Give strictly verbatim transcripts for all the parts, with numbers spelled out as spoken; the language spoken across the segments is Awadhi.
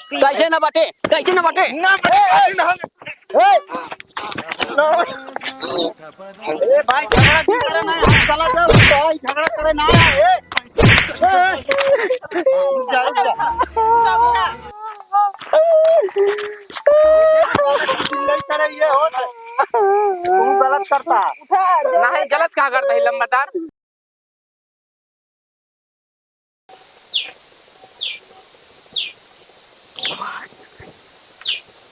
कैसे ना बाटे? कैसे ना बाटे? ना बाटे, ना। ए, ए भाई, झगड़ा क्यों करे ना? चला जाओ, भाई, झगड़ा करे ना। ए, ए, रुक जा, रुक जा। चिल्लाई करे ये हो। तू गलत करता। नहीं, गलत का करता है लंबरदार?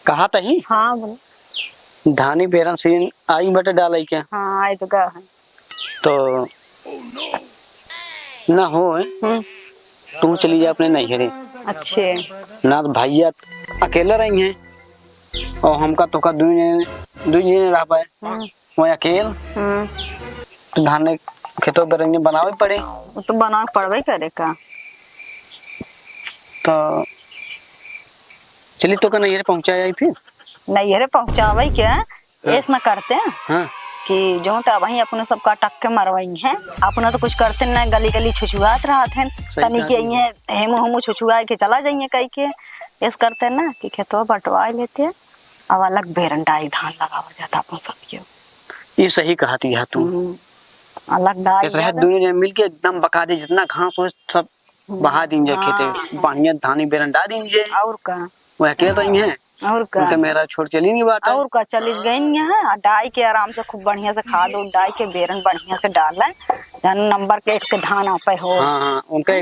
कहा तही? हाँ, बोलो। धानी बेरन सीन आई बटे डालाई के। हाँ, आई तो गा है। तो ना हो, हम्म। तू चली जा अपने नैहरे। अच्छे। ना तो भैया अकेले रही हैं। और हमका तोका दुइ जने, दुइ जने रह पाए। हम्म। वो अकेल। हम्म। तो धान खेतों पे रंगे बनावे पड़े। वो तो बनावे पड़बे करे का। तो चली तोका नैहरे पहुँचा आई फिर। नैहरे पहुँचावे के, हाँ। ऐस न करते हैं हाँ। कि जो तो अबहीं अपने सबका टक्के मरवाई हैं, अपना तो कुछ करते ना, गली गली छुछुआत रहत हैं, सही तनी कहा के तुमने। ये हेमू हमू छुछुआ के चला जाइए कह के। ऐस करते ना कि खेतवा बंटवा लेते, अब अलग बेरंडाई धान लगावा जाता अपन सबके। ये सही कहा थी यार तू। हम्म, अलग डाई ऐसे रहे जाता। दोनों जने मिलके एकदम बका दे, जितना घास हो सब हम्म, बहा दीन जाए खेते, हाँ। बढ़िया धानी बेरंडा दीन जाए। और का? वो अकेले रही हैं। और का? उनके मेहरारू छोड़ चली नहीं बाटे। और का, चली गई हैं, आ डाई के आराम से खूब बढ़िया से खाद उद डाई के बेरन बढ़िया से डाले, जन नंबर प्लेट के धान आपे हो। हाँ, हाँ, उनके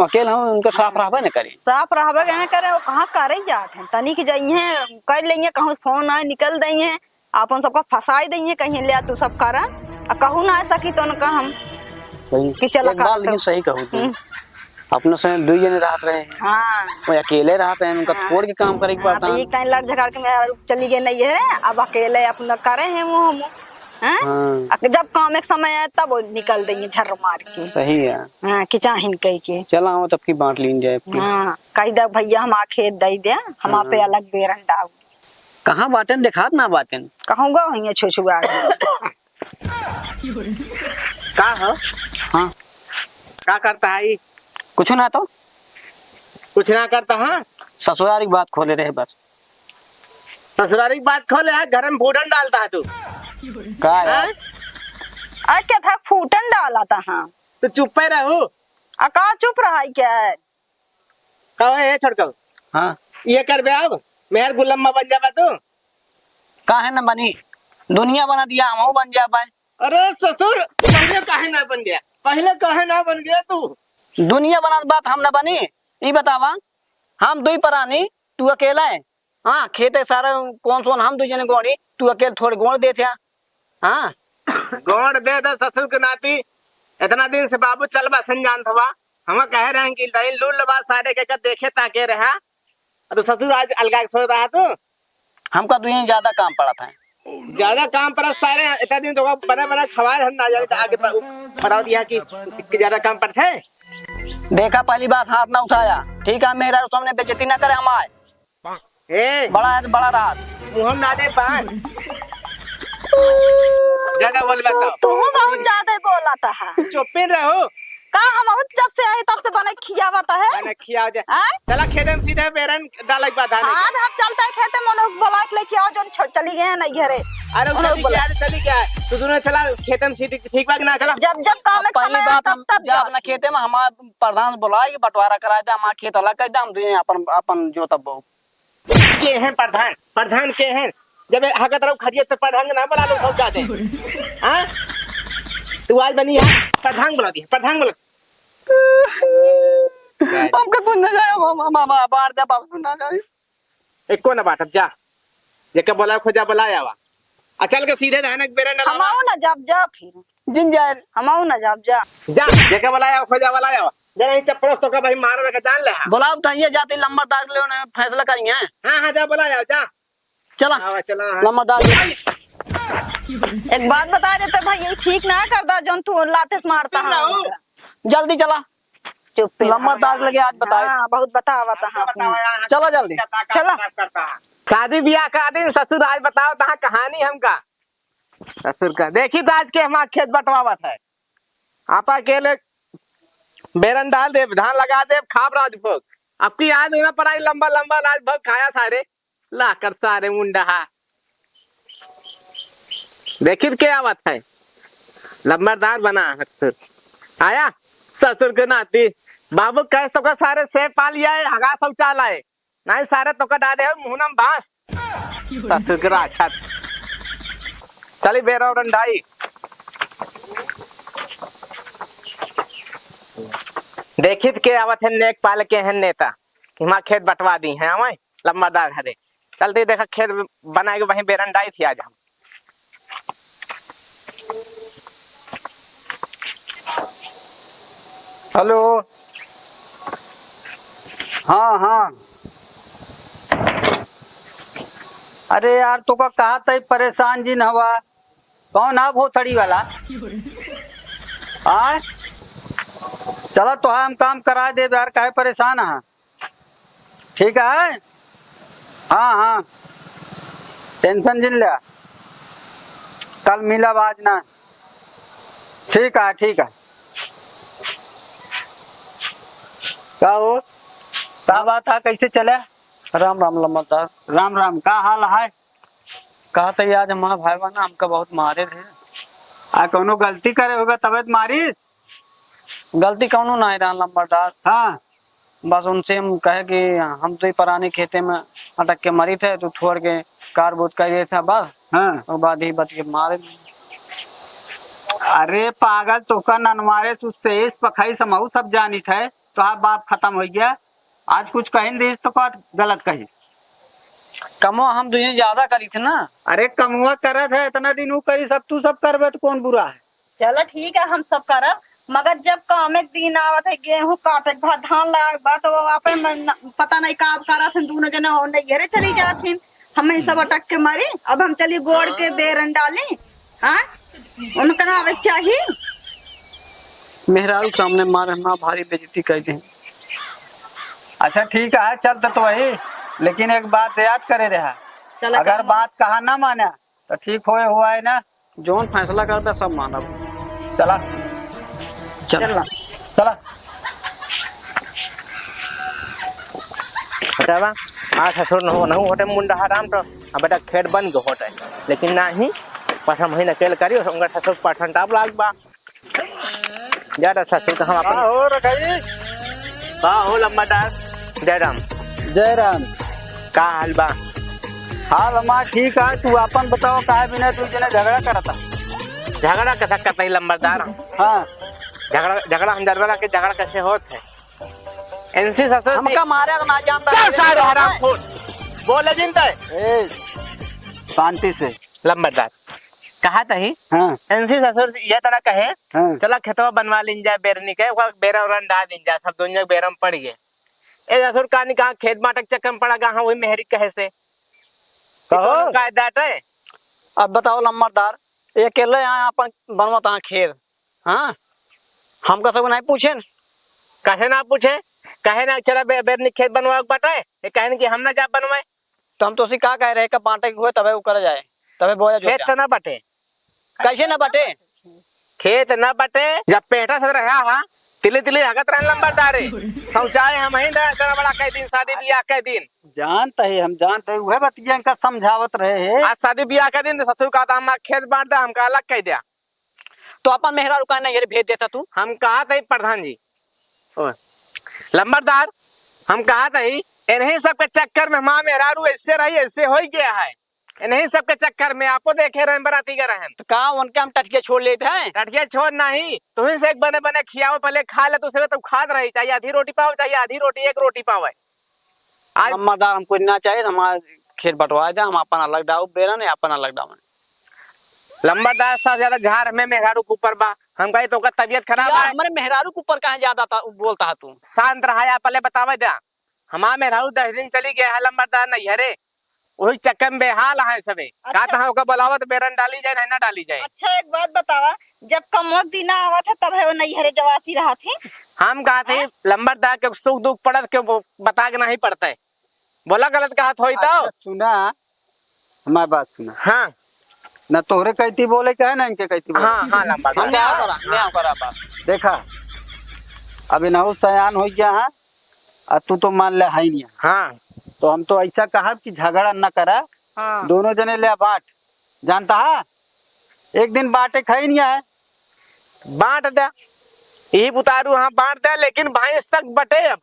अकेल हम, उनके साफ रहबे न करी। साफ रहबे के न करे, वो कहाँ करे जात हैं, तनिक जइहें, कर लेंगे, कहूँ से फोन आए, निकल देंगे, आपन सबका फंसाई देंगे, कहीं ले आ तू सब करा, आ कहूँ ना आ सकी तो उनका हम वही कि चला एक बात करा लेकिन तो। सही कहू तू। हम्म। अपने समय दुई जने रहत रहे हैं। हाँ। वो अकेले रहत रहे हैं, उनका हाँ। छोड़ के काम करे के हाँ, पड़ता तो है। एक टाइम लड़ झगड़ के मेहरारू चली गई नहीं है, अब अकेले अपना करे हैं वो हम। हैं? हाँ। अक-, जब काम एक समय आए तब वो निकल देंगे झर्र मार के। सही है। हाँ, कि चाहिन कह के। चला आओ तब की बांट लीन जाए अपनी। हाँ, कह दे भैया हमार खेत दे दे, हम हाँ। आपे अलग बेरन डाउ। कहाँ बाटेन, देखात ना बाटेन। कहूँ गो हुइया छुछुआ के। का हो? हाँ। का करता है ई? कुछ ना तो। कुछ ना करता है? ससुरारी की बात खोले रहे बस। ससुरारी की बात खोले है, घर में फूटन डालता है तू। का यार? हाँ? अरे क्या था, फूटन डाला था, हाँ। तू चुप्पे रहू। आ का चुप रहा है क्या? कहो, ए छोटकऊ। हाँ। ये करबे अब? मेहर गुलम्मा बन जाबा तू? काहे न बनी? दुनिया बना दिया, हमहू बन जाबे। अरे ससुर, पहिले काहे ना बन गया? पहिले काहे ना बन गया तू? दुनिया बना बात हम न बनी। ई बतावा, हम दुई परानी, तू अकेला है। हाँ, खेते सारा कौन सोन हम दुई जने गोड़ी, तू अकेले थोड़े गोड़ देत है। हाँ। गोड़ दे दे ससुर के नाती। इतना दिन से बाबू चलबा सन जानत हवा। हम कहे रहे कि नहीं लूल बा सारे के, के देखे ताके रहा। अब तो ससुर आज अलगा के सोच रहा तू। हमका दुई ज्यादा काम पड़त है। ज्यादा काम पड़त सारे, इतना दिन तो बने बने खवाए हम ना जाने तो आगे प-, पड़ाव दिया कि, कि ज्यादा काम पड़त है। देखा पहली बात हाथ ना उठाया, ठीक है? मेरा सामने बेइज्जती ना करे हमारे। ए, बड़ा है तो बड़ा रहा। मुँह ना दे पान। ज्यादा बोल मत। तू बहुत ज्यादा बोलत है। चुप्पे रहो। का हम बहुत जब से आए तब से बने खियावत है। बने खियाव दे। आय? चला खेते में सीधे बेरन डाले के बाद धाने के। आज हम चलते हैं खेते में, उन्हें बुला के लेके आओ, जो छोड़ चली गए हैं नहीं घरे। अरे वो उन्हें चली बुला गया, चली गया। तू दोनों चला खेते में सीधे, ठीक बा कि ना? चला। जब जब काम अब एक पहली समय आए, बात तब हम तब जाब जाओ। ना खेते में, हमार प्रधान बुलाए के बंटवारा कराए दे, हमार खेत अलग कर दे, हम दुइये अपन, अपन जोतब बो। के हैं प्रधान? प्रधान के हैं? जब हगत रहो खटिया तो प्रधान के नाम बुला लो सब जाते हैं। हाँ? तू आज बनी है, प्रधान बुला दिया, प्रधान बुला। हमका तू ना जाए, हम, हम, हम, हम बाहर जा, बाबू तू ना जाए। एको ना बात, अब जा। जेके बुलाए खोजा बुलाए आवा। आ चल के सीधे धानक बेरे न लावा। हमाऊ ना जाब, जा फिर। जिन जाए। हमाऊ ना जाब, जा। जा, जेके बुलाए आवा, खोजा बुलाए आवा। जा नहीं चप्पल तो का भाई मार देगा, जान ले। बुलाओ तो ये जाते लंबा ताक ले उन्हें फैसला करेंगे। हाँ, हाँ, जा बुलाए आवा, जा। चला। आवा, चला, हाँ। लंबा ताक ले। एक बात बता देते भाई, ये ठीक ना करता, जोन तू लाते से मारता है। जल्दी चला। चुप्पे लम्मा रहो। दाग लगे आज बताए। हाँ, बहुत बतावा था, हाँ। चलो जल्दी। चलो। शादी ब्याह का दिन ससुर आज बताओ तहाँ कहानी हमका। ससुर का देखी तो आज के हमार खेत बंटवावत है। आपा अकेले बेरन डाल देब, धान लगा देब, खाब राजभोग। अब की आज हुई ना पराई लंबा लंबा लाज भग खाया सारे। ला कर सारे मुंडा हा। देखित के आवत है? लंबरदार बना है ससुर। आया ससुर के नाती। बाबू कहे तो का सारे से पाल आए, हगा शौचालय। नहीं सारे तो का डाले हो मुहनम बांस। ससुर के राछा। चली बेरा रंडाई। देखित के आवत है नेक पाल के हैं नेता। कि हमार खेत बंटवा दी हैं, आवे लंबरदार घरे। चलते देखा खेत बनाए के वहीं बेरन डाई थी आज हम। हेलो। हाँ, हाँ। अरे यार, तो का कहा तई परेशान जिन हवा? कौन है भोसड़ी वाला? आय? चला तो हम काम करा दे यार, काहे परेशान है? ठीक है? हाँ, हाँ। टेंशन जिन ले। कल मिलब आज ना। ठीक है, ठीक है। का हो? का बात है? कैसे चले? राम राम लंबरदार। राम राम। का हाल है? का तई आज हमार भाई बा ना हमका बहुत मारे रहे। आ, कौनो गलती करे होगा तबे तो मारिस? गलती कौनो नाहीं रहा लंबरदार। हाँ। बस उनसे हम कहे कि हम तो ही परानी खेते में अटक के मरी थे, तू छोड़ के कार बूत कर दिए थे बस। हाँ। और बाद ही बच के मारे। अरे पागल, तोका ननवारे से उससे इस पखाई समहू सब जानी थे, तो आप बाप खत्म हो गया। आज कुछ कहिन दीस तो का गलत कही। कमवा हम दुइये ज्यादा करी थे ना। अरे कमवा करत है, इतना दिन ऊ करी सब, तू सब करबे तो कौन बुरा है? चलो ठीक है, हम सब करब, मगर जब काम एक दिन आवत है, गेहूं काटे के बाद धान लाग बा, तो वो आपे में न-, पता नहीं का करत हैं, दोनों जने और नैहरे चली जात हैं, हम ही सब अटक के मरी। अब हम चली गोड़ के बेरन डाली, हाँ, उनका ना आवे के चाही। मेहरारू सामने मारे ना भारी बेइज्जती कर दे। अच्छा ठीक है, चल तो, तो वही, लेकिन एक बात याद करे रहा, चला अगर कहा। बात कहा ना माना तो ठीक होए हुआ है ना, जौन फैसला करता सब मानब। चला। चल। चला। चला। बतावा, आज ससुर नहु, नहु होटे मुंडा हराम तो, अब बेटा खेत बन के होटे। लेकिन नाही, बस हम ही नकेल करी, और उनका ससुर पाठन टाप लाग बा। जा रहा ससुर का हम अपन का हो रखाई? का हो लंबा दास? जय राम। जय राम। का हाल बा? हाल हमार ठीक है, तू आपन बताओ, काहे बिना तू जने झगड़ा करता? झगड़ा कैसा करता ही लंबरदार? हाँ। झगड़ा, झगड़ा हम जानवर के झगड़ा कैसे होत है? इनसे ससुर हमका मारे तो ना जानता चल है। सारे हराम खोर। बोले जिन तय। ए, शांति से। लंबरदार। कहा तही? हाँ। इनसे ससुर ये तना कहे, हाँ। चला खेतवा बनवा लीन जाए बेरनी के, ओकर बेरा ओरन डाल दीन जाए, सब दुनिया के बेरा में पड़ गए। ए ससुर कहानी कहाँ खेत बांटे के चक्कर में पड़ा गा, हाँ, वही मेहरी कहे से। कहो। कौन कायदा है? अब बताओ लंबरदार, ये अकेले यहाँ अपन बनवत हाँ खेत, हाँ? हमका सब नहीं पूछेन। कहे ना पूछे? कहे ना चला बे-, बेरनी खेत बनवा के बाटे? ये कहे कि हम ना जा बनवाए। तो हम तो उसी का कह रहे, कब बांटे के हुए तबे वो कर जाए, तबे बोया जो खेत क्या? तो ना बाटे। कैसे ना बाटे? खेत ना बाटे, जब पेटा से रहा हा, तिली तिली हगत रहन लंबरदारे। शौचालय हम ही ना, इतना बड़ा कह दिन, शादी ब्याह कह दिन। जानत है, हम जानत है, उहे बतिया इनका समझावत रहे हैं। आज शादी ब्याह कह दिन, ससुर का तो हम खेत बांट दे, हमका अलग कह दिया। तो अपन मेहरारू का नहीं भेज देता तू? हम कहा था प्रधान जी, ओ, लंबरदार, हम कहा था, इन्हीं सबके चक्कर में हमार मेहरारू ऐसे रही, ऐसे हो ही गया है। इन्हीं सबके चक्कर में आपो देखे रहन, बराती के रहन। तो का उनके हम टठिया छोड़ लेते हैं? टठिया छोड़ नहीं, तुहीं से एक बने बने खियाओ, पहले खा ले, तो उसमें तो खात रही, चाहे आधी रोटी पावे, चाहे आधी रोटी, एक रोटी पावे। आज लंबरदार हमको ना चाहिए, हमारा खेत बंटवा दे, हम अपन अलग डाउब बेरन, अपन अलग डाउब। लंबरदार, सबसे ज्यादा झार हमें मेहरारू के ऊपर बा। हम कही तो ओकर तबीयत खराब यार, है। हमारे मेहरारू के ऊपर काहे ज्यादा ता-, बोलता है तू? शांत रहा यार, पहले बतावे दे। हमार मेहरारू दस दिन चली गया है लंबरदार नैहरे, वही चक्कर में बेहाल है सबे। अच्छा। का तहाँ ओकर बोलावत बेरन डाली जाए, नहीं ना डाली जाए। अच्छा, एक बात बतावा, जब कमवा के दिना आवत है, तब है वो नैहरे जवासी रहत है? हम कहत है, हाँ? लंबरदार के सुख दुख पड़त के वो बता के नहीं पड़ता है। बोला गलत कहत होई तो? अच्छा, सुना, हमार बात सुना। हाँ। ना तोहरे कहती बोले के है, ना इनके कहती बोले। हाँ, हाँ, लंबरदार। हम नहीं करा, नहीं करा बात। देखा, अब इनहू सयान हो गया है, और तू तो मान ले है नहीं। हाँ। तो हम तो ऐसा कहब कि झगड़ा न करा, हाँ। दोनों जने ले बांट, जानता है, एक दिन बांटे खाई नहीं है। बांट दे, यही बुतारू, हाँ, बांट दे, लेकिन भैंस तक बटे अब।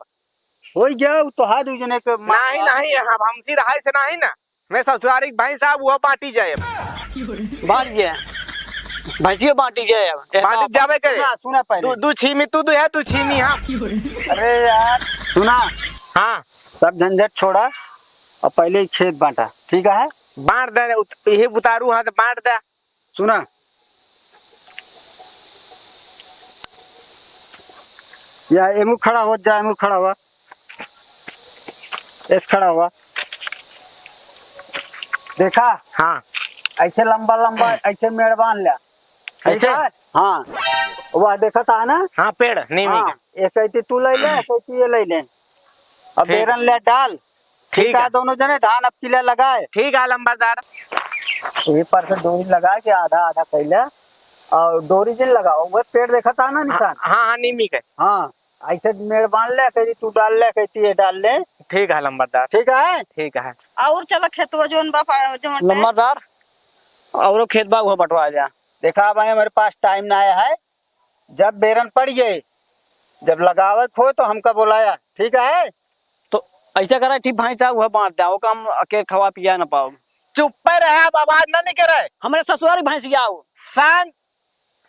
हो गया, वो तो है दू जने के मा-, नहीं, नहीं, हम हमसी रहाई से नहीं ना। मैं ससुरारी के भैंस, अब वो बांटी जाए अब। बांट गया, भैंसियो बांटी जाए अब। बांटी जावे करे। सुना, सुना पहले। दू, दू छीमी तू, दू है, दू छीमी हम। अरे यार, सुना। हाँ। सब झंझट छोड़ा और पहले ही खेत बांटा, ठीक है? बांट दे, उत-, यही बुतारू, हाँ, तो बांट दे। सुना, या एमू खड़ा हो जा, एमू खड़ा हुआ, एस खड़ा हुआ। देखा? हाँ। ऐसे लंबा लंबा, ऐसे मेड़ बांध लिया। ऐसे? ऐसा? हाँ। वह देखा था ना? हाँ, पेड़, नीमी हाँ, का। एक ऐती तू ले ले, एक ऐती ये ले ले। अब ठीक। बेरन ले डाल। ठीक ठीक है, है। दोनों जने धान अब किला लगाए। ठीक है, लंबरदार। यही पर से डोरी लगा के आधा आधा कैले और डोरी जिन लगाओ, वह पेड़ देखा था ना निशान? हाँ, हाँ, नीमी के। हाँ, ऐसे मेड़ बांध ले, कहीं तू डाल ले, कहीं ये डाल ले। ठीक है, लंबरदार। ठीक है? ठीक है। और चलो खेतवा जोन बा पा-, जोन पे। लंबरदार, औरो खेत बा, वो बंटवा जा। देखा भाई, हमारे पास टाइम ना आया है, जब बेरन पड़ गए, जब लगावे को हो तो हमका बुलाया, ठीक है? तो ऐसा करा, ठीक भैंस आ, वह बांट दे, ओका हम अकेले खवा पिया ना पाओ। चुप पे रहे, अब आवाज ना निकले। हमरे ससुरारी भैंस आओ। शांत।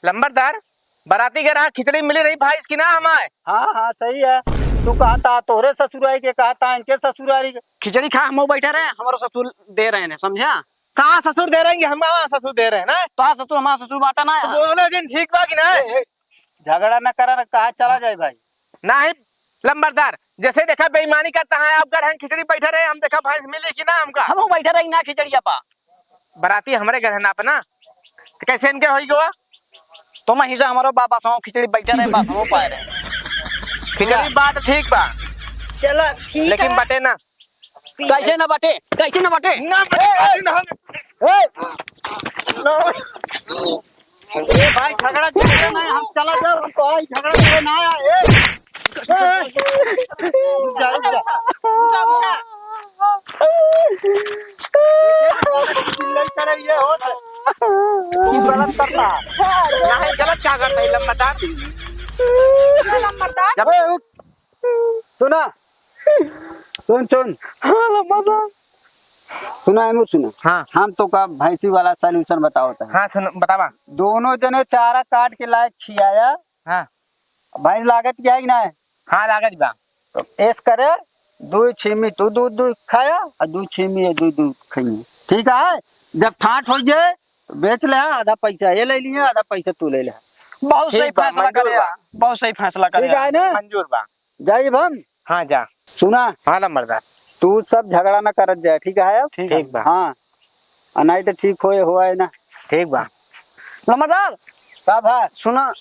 लंबरदार, बराती के रहा खिचड़ी मिली रही भैंस की ना हमारे। हाँ, हाँ, सही है। तू कहता तोहरे ससुरारी के, कहता इनके ससुरारी के। खिचड़ी खा हम बैठे रहे, हमारा ससुर दे रहे हैं, समझा? कहाँ ससुर दे रहे हैं? हम कहाँ ससुर दे रहे हैं ना? तो हाँ ससुर, हमारा ससुर बांटा ना है। दोनों दिन ठीक बा कि ना? ए, ए, झगड़ा न करा, कहा चला जाए भाई। नहीं लंबरदार, जैसे देखा बेईमानी करता है, आप घर हैं खिचड़ी बैठे रहे, हम देखा भैंस मिली कि ना हमका। हम बैठे रही ना खिचड़िया पा। बराती हमरे घर है ना अपना, तो कैसे इनके होई गवा? तो मैं हिजा हमारो बा-, बासों खिचड़ी बैठे रहे, बासों पाए रहे। खिचड़ी बात ठीक बा, चलो ठीक लेकिन है। बटे ना। कैसे ना बटे? कैसे ना बटे? ना बटे, ए! ना। ए! ए भाई, झगड़ा झगड़ा ना, हम चला जाओ, हम तो आई झगड़ा करे ना आया, ए! ए! रुक जा, रुक जा। उठा, उठा। चिल्लाई करे ये होत है। तू गलत करता है। नहीं, गलत क्या करता है, लंबरदार? लंबरदार? जब ए, उठ। सुना, सुन, सुन। हाँ, लंबरदार। सुना, एमू सुना। हाँ। हम तोका भैंसी वाला solution बतावत है। हाँ, सुन, बतावा। दोनों जने चारा काट के लाए खियाया। हाँ। भैंस लागत क्या है कि ना? हाँ, लागत बा। तो ऐस करे, दू छीमी तू दूध, दूध खाया और दू छीमी ये दूध, दूध खाइए, ठीक है? जब ठाट हो जाए, बेच ले, आधा पैसा ये ले लिए, आधा पैसा तू ले ले। बहुत सही ठीक बा, फैसला मंजूर करे बा। यार, बहुत सही फैसला करे ठीक है यार। ना? मंजूर बा। जाइब हम। हाँ, जा। सुना? हाँ, लंबरदार। तू सब झगड़ा ना करत जाए, ठीक है अब? ठीक बा। हाँ। आ नहीं तो ठीक होए, होए ना। ठीक बा। लंबरदार। का भा? सुना,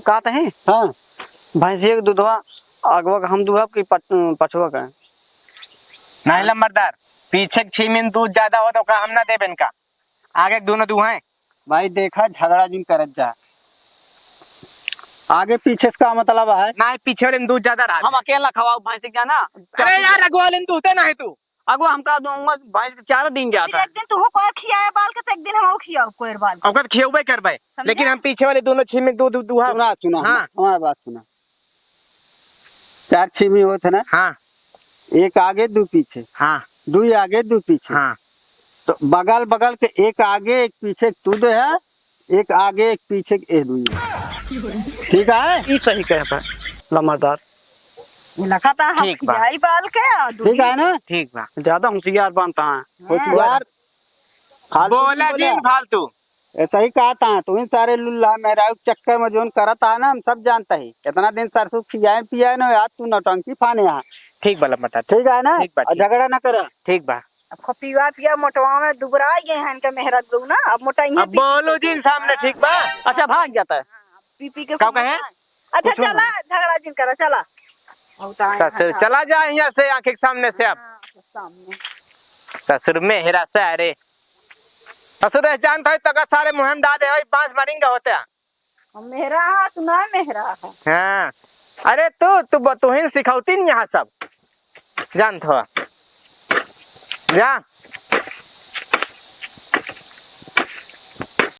का तही? हाँ। भैंसिया के दूधवा अगवा के हम दुहब कि पच-, पछुआ के? नहीं लंबरदार, पीछे के छीमी में दूध ज्यादा हो तो का हम ना देबे इनका, आगे के दोनों दुहाए। भाई देखा, झगड़ा जिन करत जा, आगे पीछे से का मतलब है? नहीं, पीछे वाले में दूध ज्यादा रहा। हम अकेला खवाओ भैंस के जाना। अरे यार, अगवा वाले में दूध है नहीं तू। अगवा हमका दूंगा, भैंस के चारा दिन जाता। एक दिन तू कोयर खियाए बाल के, तो एक दिन हम खियाओ कोयर बाल के। ओकर खियौबे करबे, समझा? लेकिन हम पीछे वाले दोनों छीमी दू, दू, दुहा। सुना, सुना, हाँ। हमार बात सुना। चार छीमी होत है ना? हाँ। एक आगे, दू पीछे। हाँ। दुई आगे, दू पीछे। हाँ। तो बगल, बगल के एक आगे, एक पीछे तू दे है, एक आगे, एक पीछे के ए दुई। ठीक है? ई सही कहता है, लम्बादार। ये लखा था हम ठीक बा। खियाई बाल के आ ठीक है ना? ठीक बा। ज्यादा होशियार बनता है। होशियार। फालतू बोला नहीं बोला। जिन फालतू। ऐसा ही कहता है, तू ही सारे लुल्ला मेहरारू के चक्कर में जोन करता है ना, हम सब जानता ही। इतना दिन सरसों खियाए पियाए ना, आज तू नौटंकी फाने यहाँ। ठीक बा लम्बादार। ठीक है ना? ठीक बा, और ठीक। झगड़ा ना करा। ठीक बा। अब खपिया पिया मोटवा में दुबरा गए हैं इनके मेहरारू लोग ना, अब मोटा इहे अब पी पी बोलो के जिन सामने, हाँ। ठीक बा? अच्छा, भाग जाता है। हाँ, पी पी के का खूब कहे? मोटा है। अच्छा, कुछ चला, ना। झगड़ा जिन करा, चला। बहुत आए ससुर, हैं, चला जा यहाँ से, आँख के सामने से अब। हाँ, सामने। ससुर मेहरा से, अरे। ससुर, ए, जानता है, तका सारे मुँह में डाले हो, बाँस मारेंगे होते हैं। हम मेहरा हा, तू ना मेहरा हा। हाँ। अरे तू तू ब- तुहिन सिखौती नहीं यहाँ सब जानत हो। जा।